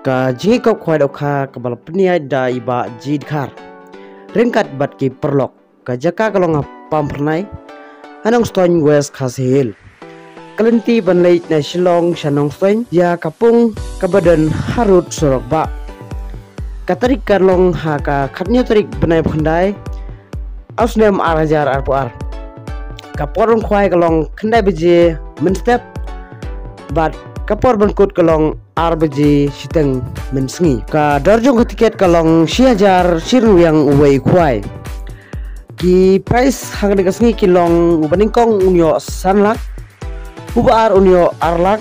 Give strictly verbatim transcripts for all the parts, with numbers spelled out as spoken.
Ka jingïakop khwai dohkha kaba la pynïaid da i Bah G Dkhar ryngkat bad ki paralok. Ka jaka ka long ha Pamphyrnai, ha Nongstoiñ, West Khasi Hills. Ka lynti ban leit na Shillong sha Nongstoiñ ïa ka pung kaba don harud surok bah. Ka tarik ka long ha ka khathynñiew tarik bnai ba khyndai, u snem ar hajar arphew ar. Ka por ban khwai ka long khyndai baje mynstep bad ka por ban kut ka long ar baje shiteng mynsngi. Ka dor jong ka tiket ka long shi hajar shi ryngwiang uwei u khwai. Ki prize ha kane ka sngi ki long: uba nyngkong un ïoh san lak, uba ar un ïoh ar lak,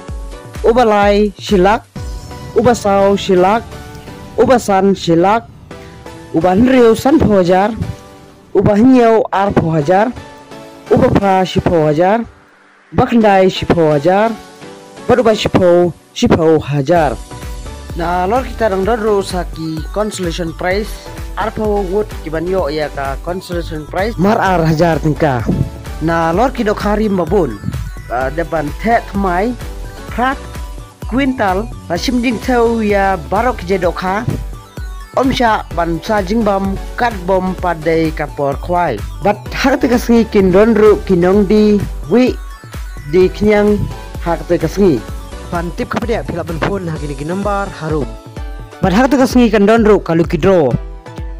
uba lai shi lak, uba saw shi lak, uba san shi lak, uba hynriew sanphew hajar, uba hynñiew arphew hajar, uba phra shiphew hajar, uba khyndai shiphew hajar, bad uba shiphew shiphew hajar. Nalor kita dang don ruh sa ki consolation prize, arphew ngut ki ban ïoh ïa ka consolation prize mar ar hajar tyngka. Nalor ki dohkha rim ba bun, ah, dep ban theh thymmai, phrat, kwintal, la shim jingthew ïa baroh ki jait dohkha. Ym shah ban sa jingbam katba ym pat dei ka por khwai. Bad ha kata ka sngi kin don ruh ki nongdie wieh die khñiang ha kata ka sngi. Ban tip khapdiah phi lah ban phone ha kine ki number harum. Bad ha kata ka sngi kan don ruh ka lucky draw.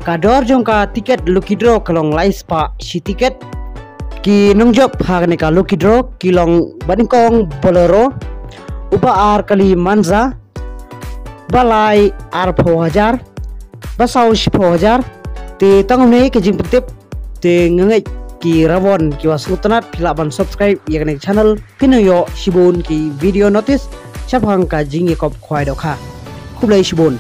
Ka dor jong ka tiket lucky draw ka long lai spah shi tiket. Ki nongjop ha kane ka lucky draw ki long: uba nyngkong Bolero, uba ar kali Mazda, ba lai arphew hajar, ba saw shiphew hajar. Te tang une ka jingpyntip. Te nga ngeit ki rawon kiwa sngewtynnat phi lah ban subscribe ïa kane ka channel, phin ïoh shibun ki video notice shaphang ka jingïakop khwai dohkha. Khublei shibun.